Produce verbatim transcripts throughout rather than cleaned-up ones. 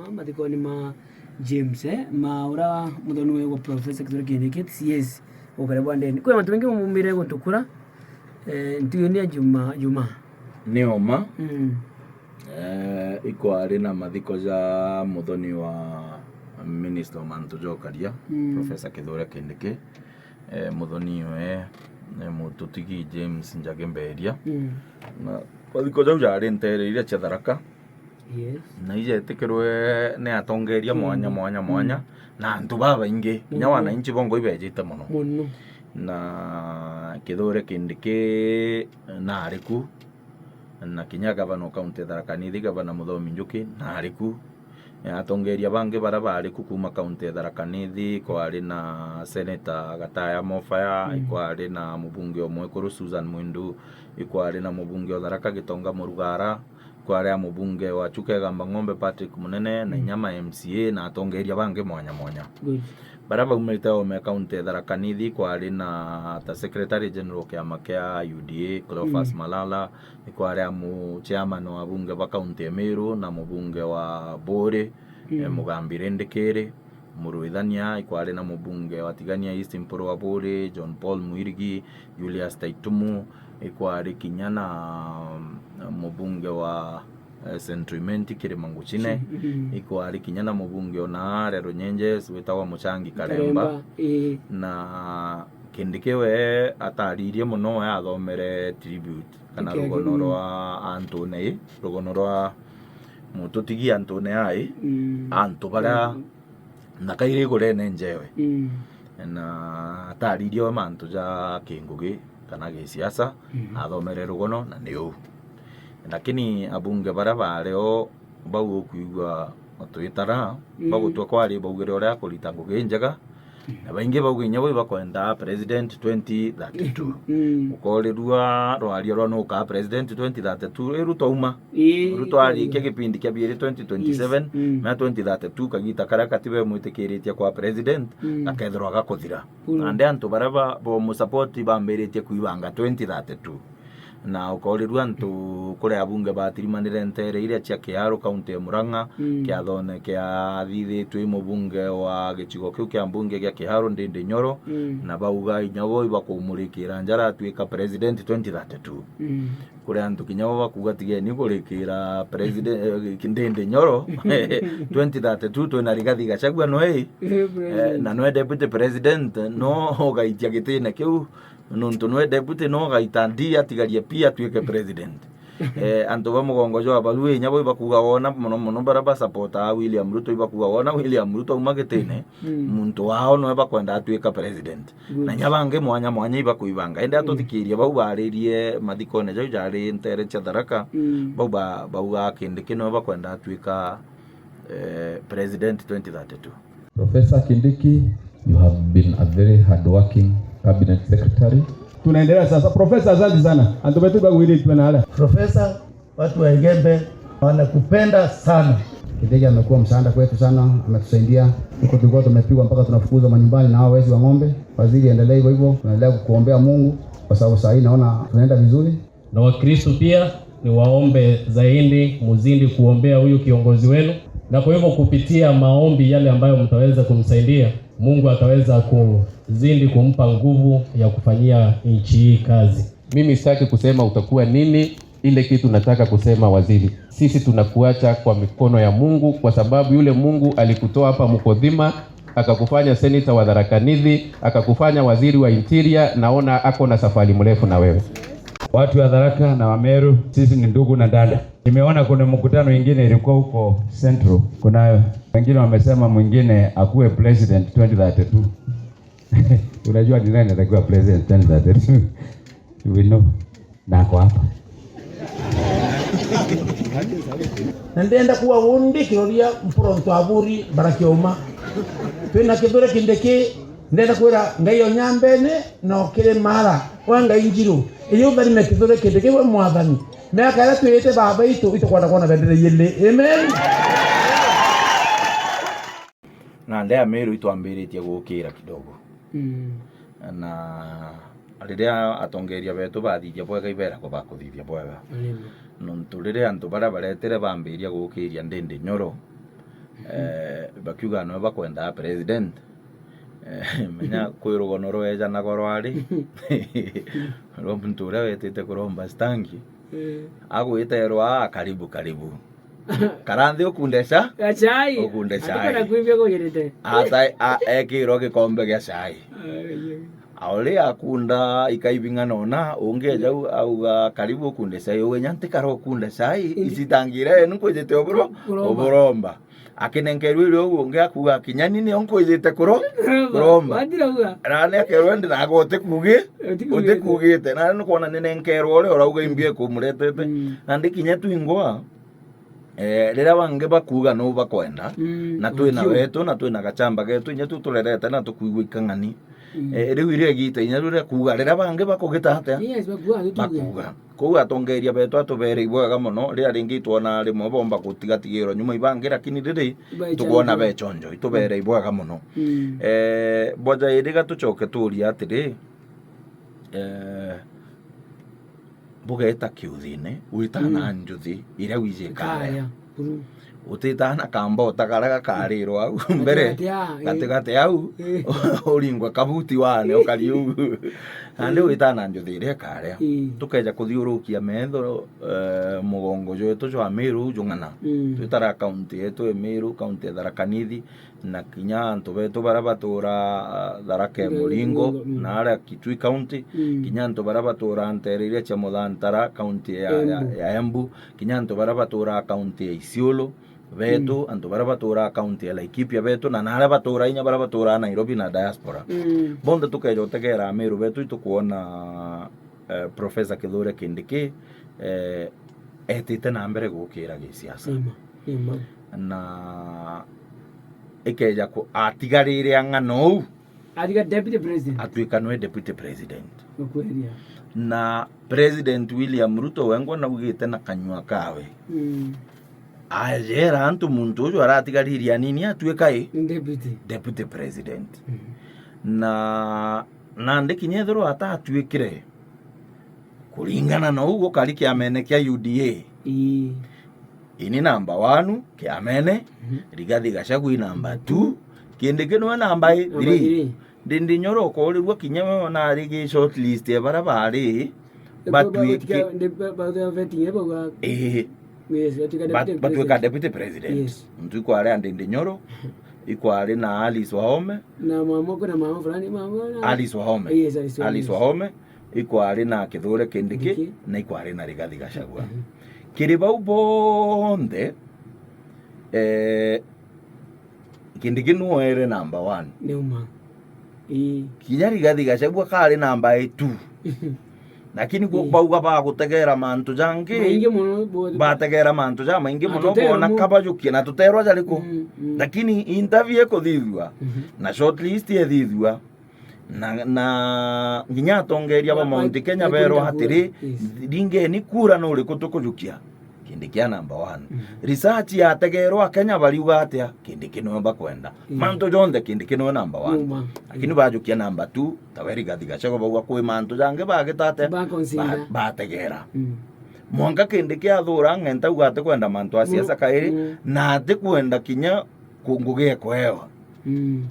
Mathikoni ma James, eh, ma ura muthoni wegwa Professor Kithure Kindiki, C S, ukare bwa ndeni. Kwi mantu maingi mumire gutukura, eh, ntuyo ni ya Juma, Juma. Ni oma. Mm. Eh, ikwari na mathiko ja muthoni wa Minister wa mantu ja ukaria, Mm. Professor Kithure Kindiki. Eh, muthoni we, eh, mututigi James Njagi Mberia. Mm. Na mathiko jau jari ntere iria cia Tharaka. Yes. Na ijetikirwe ni atongeria Mm. mwanya, mwanya, Mm. mwanya, na antu babaingi, kinya Muno. wananchi bongo ibejite muno. Muno. Na Kithure Kindiki nari ku, na kinya gavana o kaunti ya Tharaka Nithi, gavana Muthomi Njuki, nari ku. Atongeria bangi baria bari ku kuuma kaunti ya Tharaka Nithi, ikwari na Senator Gataya Mofaya, Mm. ikwari na mubunge o mwekuru Susan Mwindu, ikwari na mubunge o Tharaka Gitonga Murugara, ikwari a mubunge wa Chuka Igamba Ng'ombe Patrick Munene, na Mm. inya ma M C A na atongeria bangi mwanya mwanya. Good. Baria baumite ome kaunti ya Tharaka Nithi, ikwari na ta Secretary General kiama kia U D A, Cleophas Mm. Malala, ikwari a mu chairman wa bunge ba kaunti ya Meru na mubunge wa Buuri, Mm. eh, Mugambi Rindikiri, Murwithania, ikwari na mubunge wa Tigania East Mpuru wa Buuri, John Paul Mwirigi, Julius Taitumu, ikwari kinya na, mm, mubunge wa, eh, Central Imenti Kirima Nguchine, Mm. ikwari kinya na mubunge ona aria Runyenjes witagwa Muchangi Karemba. Karemba, ii. Na Kindiki we ataririe muno, we athomere tribute kana Kiki rugono akiguni. rwa antune i, rugono rwa mututigi antune ai, Mm. antu baria Mm. na kairi igurene njewe. Mm. Na ataririe we mantu ja kingugi kana gisiasa, Mm. athomere rugono na ni uu. Lakini abunge baria bari o bau ukwigua twitara, Mm. bagutwa kwari baugire uria akurita ngugi njega, Mm. na baingi bauga inya bo ibakwenda president twenty thirty-two. Mm. Ukorirua rwaria rwa nuka president twenty thirty-two, riu twauma. Ii, Ruto arikia ii. gipindi kia biiri twenty twenty-seven, Yes. Mm. na twenty thirty-two kagita karia katiba imwitikiritie kwa president, Mm. gakethirwa gakuthira. Mm. Nandi antu baria ba, bo musapoti bambiritie kuibanga twenty thirty-two. Na ukorirua antu kuria abunge batirimanire ntere iria cia Kiharu, kaunti ya Murang'a, Mm. kiathone kiathithitwe i mubunge wa gicigo kiu kia mbunge gia Kiharu, Ndindi Nyoro, Mm. na bauga inya bo ibakumurikira njara atuika president twenty thirty-two. Mm. Kuri antu kinya bo bakuga, "Tigeni kurikira president, eh, Ndindi Nyoro." Twenty thirty-two twina Rigathi Gachagua nwe, Eh, eh, president. na nwe deputy president, no ugaitia gitine kiu, nontu nwe deputy no ugaita ndi atigarie pia atuike president. Eh, antu ba mugongo jwa Abaluya inya bo ibakuga wona mono mono baria basapota William Ruto ibakuga wona William Ruto auma gitine, Mm. muntu wao nwe bakwenda atuika president. Good. Na inya bangi mwanya mwanya ibakuibanga. Indi Mm. atuthikirie bau baririe mathikone jau jari ntere cia Tharaka, Mm. bau ba, bauga Kindiki nwe bakwenda atuika, eh, president twenty thirty-two. Professor Kindiki, you have been a very hardworking cabinet secretary. Tunaendelea sasa. Professor, asante sana. Antu betu bagwiritwe na ala. Professor, watu wa Igembe wanakupenda sana. Kindiki amekuwa msaada kwetu sana, ametusaidia. Huko tulikuwa tumepigwa mpaka tunafukuzwa manyumbani na hao wezi wa ng'ombe. Waziri, endelea hivyo hivyo. Tunaendelea kukuombea Mungu kwa sababu saa hii naona tunaenda vizuri. Na Wakristo pia niwaombe zaidi, muzidi kuombea huyu kiongozi wenu, na kwa hivyo kupitia maombi yale ambayo mtaweza kumsaidia, Mungu ataweza kuzidi kumpa nguvu ya kufanyia nchi hii kazi. Mimi sitaki kusema utakuwa nini, ile kitu nataka kusema, waziri, sisi tunakuacha kwa mikono ya Mungu, kwa sababu yule Mungu alikutoa hapa Mkodhima, akakufanya senator wa Tharaka Nithi, akakufanya waziri wa interior, naona ako na safari mrefu na wewe. Watu wa Tharaka na Wameru, sisi ni ndugu na dada. Nimeona kuna mkutano ingine ilikuwa huko Central. Kuna wengine wamesema mwingine akuwe president twenty thirty-two. Unajua ni nani atakuwa president twenty thirty-two? We know. Nako hapa. Na ndenda kuwa undi kiroria mpuro ntwaburi mbarakia uma. Twina Kithure Kindiki, ndenda kwira Ngai o Nyambene na o Kirimara, wa Ngai Njiru, iria utharime Kithure Kindiki we Mwathani. Miaka iria twirite baba itu, itukwenda kwona bendera iili. Amen. Na ndea Meru itwambiritie gukira kidogo. Mm. Na riria atongeria betu bathithia bwega, iberagwo bakuthithia bwega. Amen. Nontu riria antu baria baretire bambiria gukiria Ndindi Nyoro, Eh, bakiuga no bakwendaa president. Eh, menya kwi rugono rwejanagwa rwari rwa muntu uria wetite kuromba stangi. Eh. Agwiterwa, "Ah, karibu, karibu. Kara nthi ukunde cha-, Gachai. Ukunde chai." Atikona kuimbia kugirite. Ata-, a-, ekirwa gikombe gia chai. Ai, ai. Auri akunda ikaibing'ana ona, ungi eja au auga, "Karibu ukunde chai." Uwe nya ntikara ukunde chai, indi icitangire enu nkwijite uburo-, Uburomba. Uburomba. Akinenkerwa irio uu ungi akuga, "Kinya ni nio nkwijite kuro-, Kuromba. Kuromba." Wathira uga. Nani akerwa, "Ndi nago utikugi-, Utikugite. Utikugite." Nani nukwona ninenkerwa uria urauga imbia ikumuretete. Mm. Nandi kinya twingwa, eh, riria bangi bakuga no bakwenda, mm, na twina wetu, na twina gachamba getu, inya tu turerete na tukwigua ikang'ani. Mm. Eh, riu iria igita inya riria kuga, riria bangi bakugita atia? Yes, bakuga, tutuge. Bakuga. Kou atongeria betu atubere ibwega mono, riria ringi itwona rimwe bomba gutigatigirwa nyuma ibangi, lakini riri tugwona be chonjo, itubere ibwega mono. Mm. Eh, boja iri gatucoke tuuria atiri, eh, bugeta kiuthine, witana, mm, njuthi iria wiji ikaria. Ikaria, buru. Utitana kamba utagara gakarirwa au mbere, gatigati, ah, eh, gatigati au, eh, uringwe kabuti wane ukari uu. Nandi, eh, witana njuthi iria ikaria. Eh. Tukeja kuthiurukia metho, eh, mugongo jwetu jwa Meru jung'ana. Mm. Twitara kaunti yetu ya Meru, kaunti ya Tharaka Nithi, na kinya antu betu baria batura, ah, Tharaka ya Muringo, Muringo, mm, na aria Kitui County, mm, kinya antu baria batura ntere iria cia Muthantara, kaunti ya, ya, Embu, ya Embu, kinya antu baria batura kaunti ya Isiolo betu, mm, antu baria batura kaunti ya Laikipia betu, na, na aria batura inya baria batura Nairobi na diaspora. Mm. Bonthe tukeja utegera Ameru betu, itukwona, eh, Professor Kithure Kindiki, eh, etite na mbere gukira gisiasa. Nima, nima. Na ikeja ku-, atigarire ang'ana uu. Atiga deputy president. Atuika nwe deputy president. Ukweria. Na President William Ruto wengwa naugite na kanyua kawe. Mm. Ajera antu muntu uju aratigaririe anini atuika i? Deputy. Deputy president. Mm. Na nandi kinya ethirwa atatuikire, kuringana na uu gukari kiamene kia U D A. Ii. Ini namba one kiamene, mhm, Rigathi Gachagua i namba two, Kindiki niwe namba three. Namba three. Ndindi Nyoro ukaurirua kinya we ona ari gi shortlist ya baria bari, ba-, ba-, batuike-, ba-, ba-, ba-, vetting, eh, bauga, ii, yes, batuika ba-, deputy president. Batuika deputy president. Yes. Muntu ikwari a Ndindi Nyoro, ikwari na Alice Wahome. Na mama, kuna mama fulani, mama na Alice Wahome. Yes, Alice Wahome. Alice Wahome, ikwari na Kithure Kindiki, Kindiki, na ikwari na Rigathi Gachagua. Mhm. Kiri bau bonthe, eh, Kindiki nuere namba one. Ni uma. Ii. Kinya Rigathi Gachagua kari namba two. Lakini gwo, ii, bauga bagutegera mantu jangi, maingi mono, bo-, bategera mantu jamaingi mono, batutera bona mo- kabajukia na tuterwa jariku. Mm, mm. Lakini interview ikuthithua, mhm, na shortlist ethithua, na, na nginya atongeria ba, ba Mount Kenya berwa atiri, yes, ringeni kura nuriku tukujukia. Kindiki a namba one. Mm. Research yategerwa Akenya bariuga atia? Kindiki niwe bakwenda. Mm. Mantu jonthe Kindiki niwe namba one. Numa. Lakini, mm, bajukia namba two, tawe Rigathi Gachagua bauga kwi mantu jangi bagita atia? Ba consider. Ba-, bategera. Mm. Mwanka Kindiki athura ang'enta auga atikwenda mantu a siasa kairi, mm, na atikwenda kinya ku-, ngugi ekwewa. Mm.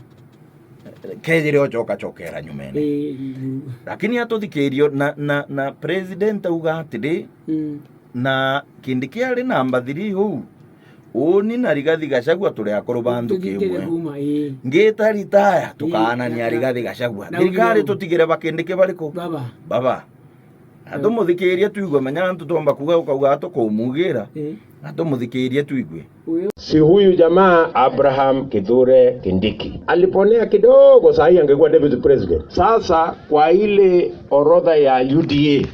Kejire ocokacokera nyumene. Ii, ii. Lakini atuthikirio na, na, na president auga atiri, mm, na Kindiki ari namba three uu, uni na Rigathi Gachagua turi akuru ba nthuki imwe. Tugitire kuma, ii. Ngita retire, ii, tukaanania na, na, Rigathi Gachagua. Na thirikari ugiu tutigire ba Kindiki bariku? Baba. Baba. Na tumuthikirie twigue, menya antu twomba kuuga ukauga atukumugira. Ii. Na tumuthikirie twigue. Si huyu jamaa Abraham Kithure Kindiki aliponea kidogo, saa hii angekuwa deputy president. Sasa kwa ile orodha ya U D A,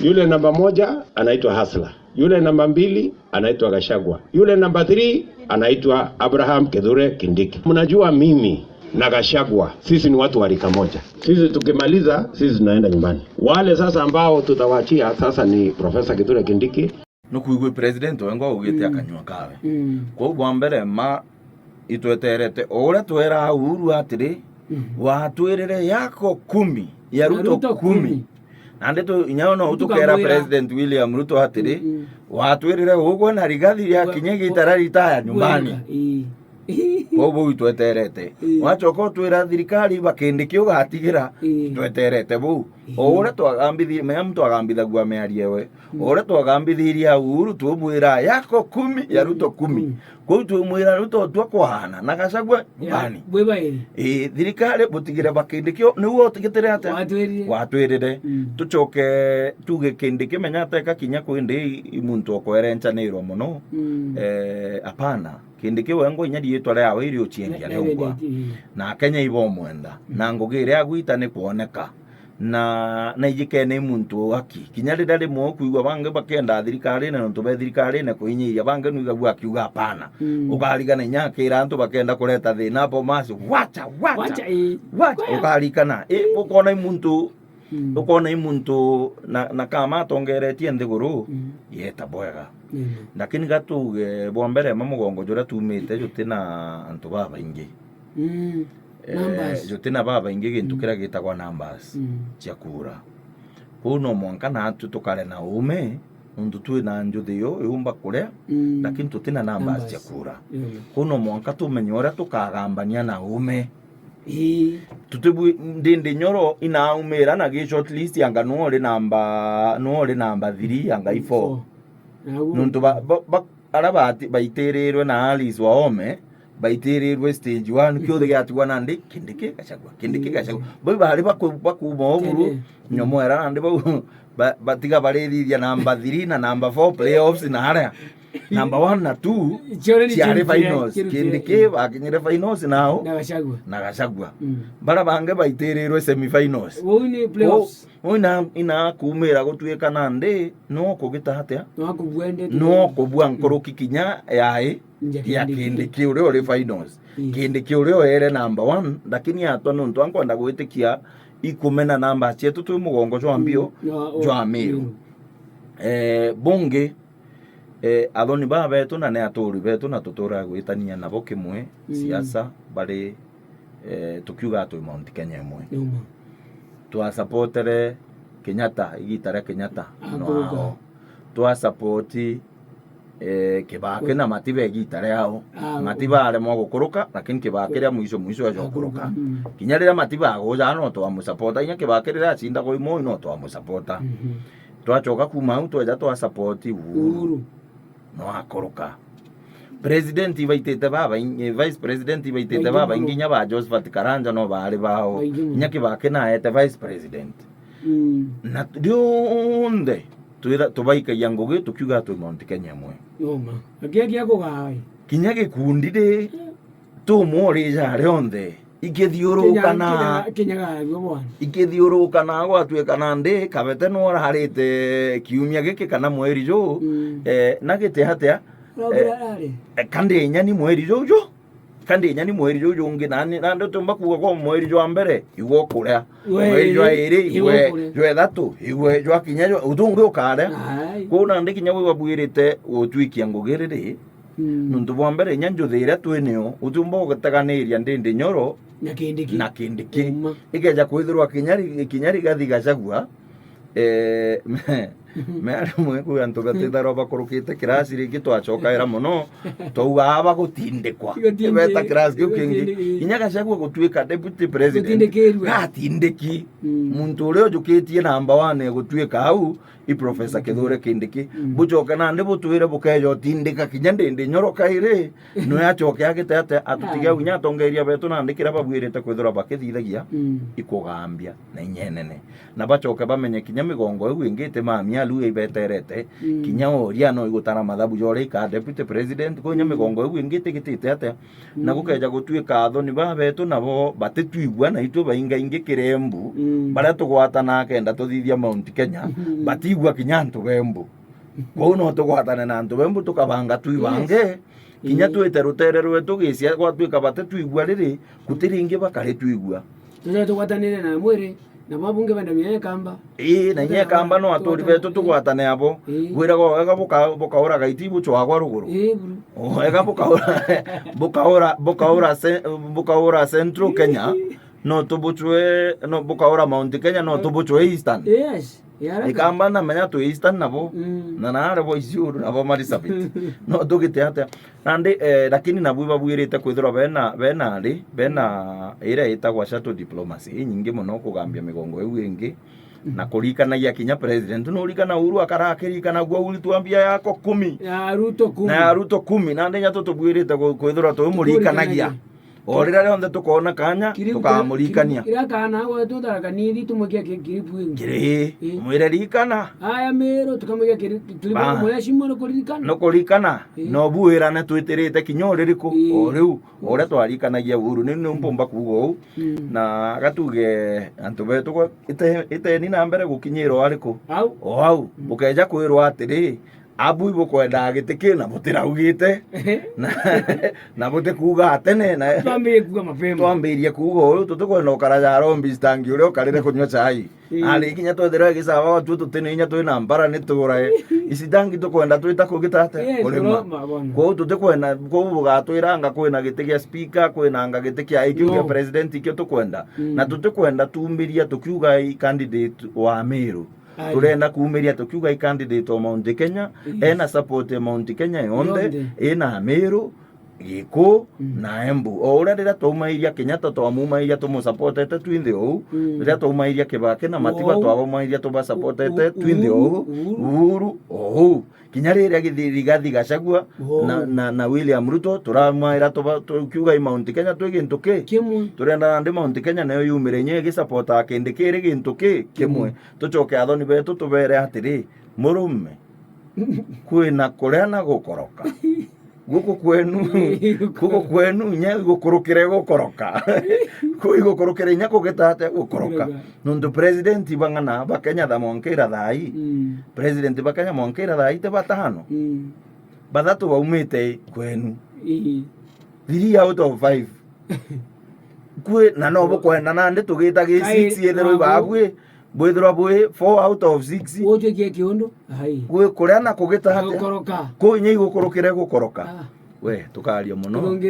yule namba moja anaitwa Hasla, yule namba mbili anaitwa Gachagua, yule namba three anaitwa Abraham Kithure Kindiki. Mnajua mimi na Gachagua, sisi ni watu wa rika moja. Sisi tukimaliza, sisi tunaenda nyumbani. Wale sasa ambao tutawaachia sasa ni Professor Kithure Kindiki. Nukwigua president wengwa augite, mm, akanyua kawe. Mm. Kwou bwa mbere ma itweterete, o uria twera Uhuru atiri, mm, watwirire yako kumi, ya Ruto kumi. Nandi tu, inya no tukera President William Ruto atiri, mm, mm, watwirire ugwe na Rigathi ya kinya gitara ritaya nyumbani. Ii. Kwou bau itweterete. Ii. Wacoka utwira thirikari bakindi kiu gatigira, Ii. tweterete bau. Ii. O uria twagambithie, menya muntu agambithagua miario ewe. Mm. O uria twagambithirie Uhuru, twimwira yako kumi, ya Ruto kumi. Mm. Kwou twimwira Ruto tua kwaana, na Gachagua Ya, mbani. Bwi bairi. Ii, thirikari butigire bakindi kio, niu utigitire atia? Watwirire. Watwirire. Mm. Tucoke tuge kindi kimenya ateka kinya kwindi i muntu okwerencanirwa muno. Mm. Eh, apana. Kindi kiu engwa inya riitwa riawe iri uciendia Na, na riongwa. Ii. Na Akenya ibomwenda. Mm. Na ngugi iria agwita ni kwoneka. Na, na ijikene i muntu o aki. Kinya riria rimwe ukwigua bangi bakenda thirikarine nontu be thirikarine kuinyiria, bangi nwigagua akiuga apana. Mm. Ukarigana inya akira antu bakenda kureta thina hapo masi, "Wacha, wacha, Wacha, ii. wacha." Kwaya. Ukarikana, i, Ii. ukona i muntu, Mm. ukona i muntu na, na kama atongeretie nthiguru, Mm. yeta bwega. Amen. Lakini gatuge bwa mbere ma mugongo juria tumite juti na antu babaingi. Mm. Eh, Numbers. Juti na babaingi gintu Mm. kiria gitagwa numbers Mm. cia kura. Kwou no mwanka naatu tukare na uume, nontu twi na njuthi yo yumba kuria, Mm. lakini tuti na numbers Numbers. cia kura. Mm. Kwou no mwanka tumenye uria tukagambania na uume. Ii. Tutibwi-, Ndindi Nyoro inaumira na gi shortlist anga nuu uri namba, nuu uri namba three anga i four. Four. Nau. Nontu ba, ba, ba, aria bati-, baitirirwe na Alice Wahome, baitirirwe stage one, kiothe giatigwa nandi, Kindiki Gachagua, Kindiki Gachagua. Bau bari baku-, bakuuma o buru, Tene. Nyomwera nandi bau, ba-, batiga barithithia namba three na namba four playoffs na aria. Namba one na two Cio ni ciari ciarutire, finals. Kirutire. Kindiki bakinyire finals nao Na Gachagua. na Gachagua. Mm. Bara bangi baitirirwe semi finals. Uu ni playoffs. Uu ina, ina kuumira gutuika nandi, no kugita atia? No kubua ndeti. No kubua nkuruki kinya yai Nja ya Kindiki. Kindiki uria uri finals. Yes. Kindiki uria uere number one, lakini atwa nontu ankwenda gwitikia ikumena namba cietu twi mugongo jwa mbio, Mm, o, o, jwa Miru. Mm. Eh, bungi, eh, athoni baa betu na ni aturi betu na tuturaga gwitania nabo kimwe, Mm. siasa, bari, eh, tukiuga twi Mount Kenya imwe. Ni uma. Twasapotere Kenyatta, igita ria Kenyatta, Akuruka. no ao. Twasapoti, eh, Kibaki na Matiba igita riao. Ah, Matiba aremwa gukuruka, lakini Kibaki ria mwisho mwisho eja gukuruka. Mm. Kinya riria Matiba aguja no twamusapota, kinya Kibaki riria acindagwa i Moi no twamusapota. Mhm. Twacoka kuuma au tweja twasapoti Uhuru. Uhuru. No akuruka. President ibaitite babaingi, eh, vice president ibaitite Baingi babaingi, muno. Inya ba Josephat Karanja no baari bao. Baingi muno. Inya Kibaki naete vice president. Mm. Na rionthe twira-, tubaikagia ngugi tukiuga twi Mount Kenya imwe. Uma. Akia kia kugaa ii. Kinya gikundi ri, tumwe urija rionthe. Ikithiuruka Kinya, na kinya, kinya gario bwana. Ikithiuruka na gwatuika nandi Kabete no ararite kiumia giki kana mweri juu, Mm. eh, na giti atia? No, eh, bia ari. Eh, kandi inya ni mweri juu juu. Kandi inya ni mweri juu jungi, nandi, nandi utumba kuuga kwa mweri jwa mbere, igwe ukuria. Jwa Mweri jwa iri, iri, igwe, igwe ukuria. Jwa ithatu, igwe, jwa kinya jwa, utungi ukaria. Ai. Kwou nandi kinya wi wabwirite gutwikia ngugi riri, Mm. nontu bwa mbere inya njuthi iria twi nio, utiumba guteganiria Ndindi Nyoro Na Kindiki. na Kindiki. Uma. Ikeja kwithirwa kinya ri-, kinya Rigathi Gachagua, eh, me, me arimwe kwi antu batitharwa bakurukite kirasi ringi twacokaira muno, twauga aba gutindikwa. Gutindikwa. Beta kirasi kiu kingi. Gutindikwa. Kinya Gachagua gutuika deputy president. Gutindikirwe. Gatindiki. Mm. Muntu uria ujukitie namba one gutuika au, i Professor Kithure Kindiki. Mm. Bucoke nandi butwire bukeja utindika kinya Ndindi Nyoro kairi, nwe acoke agite ate atutige au. Ai. Inya atongeria betu nandi kiria babwirite kwithirwa bakithithagia Mm. ikugambia na inya inene. Na bacoke bamenye kinya migongo iu ingi iti mamia alu ibeterete, Mm. kinya oria no igutara mathabu ja uria ikaa deputy president, kwou inya Mm. migongo iu ingi itigitite atia. Na Mm. gukeja gutuika athoni baa betu nabo batitwigua, na itwe baingaingi kirembu, Mm. baria tugwatana kenda tuthithia Mount Kenya, Mm. batigua kinya antu bembu. Kwou no tugwatane na antu bembu tukabanga twi Yes. bange, kinya Ii. twite rutere rwetu gisia gwatuika batitwigua riri, guti ringi bakaritwigua. Tucoke tugwatanire na mwiri, na babunge benda mia ekamba. Ii, na inya ekamba no aturi betu tugwatane abo. Ii. Gwiragwa wega buka-, bukaura Gaiti bucwagwa ruguru. Ii, buru. O, wega bukaura, bukaura, bukaura ce-, bukaura Central Kenya, no tubucwe, no bukaura Mount Kenya, no tubucwe Eastern. Yes. Ikamba namenya twi Eastern nabo. Mm. Na naare bo Isiolo nabo Marsabit. No tugite atia? Nandi, eh, lakini nabu ibabwirite kwithirwa bena, bena ri, bena iria itagwa shuttle diplomacy inyingi mono kugambia migongo iu ingi. Mm. Na kurikanagia kinya president. Nurikana Uhuru akarakirikanagua, "Ulituambia yako kumi." Ya Ruto kumi. Na ya Ruto kumi. Nandi inya tutubwirite ku-, kwithirwa tumurikanagia. O riria rionthe tukoona kaanya, tukamurikania. Kiri-, kiri-, ira kaana gwetu Tharaka Nithi tumwikia ki-, kiripu ingi. Kiri, ii. Mwire ririkana. Aya Meru, tukamwikia kiri-, kiripu. Ba. Mwire cimwe nukuririkana. Nukuririkana. Ii. No bwirane twitirite kinya o ririku, ii, o riu, o uria twarikanagia Uhuru, ni, ni mpumba kuuga uu. Mm. Na gatuge antu betu gwa-, ite-, iteni na mbere gukinyirwa ariku? Au. O au, mm, bukeja kwirwa atiri, abu ibukwendaga giti ki na butiraugite, ehe, na, na butikuuga tene, na twambirie kuuga mapema. Twambirie kuuga uyu, tutikwenda ukara ja rombi citangi uria ukarire kunywa chai. Ii. Ari kinya twethirwa gisawa, tu tutini inya twina mbara ni turae. Icitangi tukwenda twita kugita atia? Yes, kurima. Kurima, bwana. Kwou tutikwenda, kwou bugatwiranga kwina giti gia speaker, kwinanga giti kia, ikiu gia, no, president, ikio tukwenda. Mm. Na tutikwenda tumiria tukiuga i candidate wa Meru. Aye. Turenda kumiria tukiuga i candidate o Mount Kenya, yes, ena support ya Mount Kenya yonthe, yonthe, ina Meru, Giku, mm, na Embu. O uria riria twaumairia Kenyatta, twamumairia tumusupportete twinthe ou. Mm. Riria twaumairia Kibaki na Matiba, ou, twabamairia tubasupportete, u-, u-, twinthe ou. Uhuru, Uhuru, ou. Kinya riria githi-, Rigathi Gachagua, ou, na, na, na William Ruto, turamaira tuba-, tukiuga i Mount Kenya twi gintu ki? Kimwe. Turenda nandi Mount Kenya nayo yumire inya igisupportaga kindi kiri gintu ki? Kimwe. Mm. Tucoke athoni betu tubere atiri, murume, kwina kuria na gukoroka. Guku kwenu, guku kwenu inya igukurukire gukoroka. Ku igukurukire inya kugita atia gukoroka? Gukoroka. Nontu president bang'ana ba Kenya tha mwanka ira thaa ii. Mm. President ba Kenya mwanka ira thaa ii ti batano. Mm. Bathatu baumite kwenu. Ii. Three out of five. Kwi, na no bukwenda nandi tugita gi six yethirwa ibabwi, bwithirwa bwi four out of six. Utuikie kiundu. Ai. Kwi kuria na kugita atia? Gukoroka. Ku inya igukurukire gukoroka. Ah. We, tukaria mono. Turungi-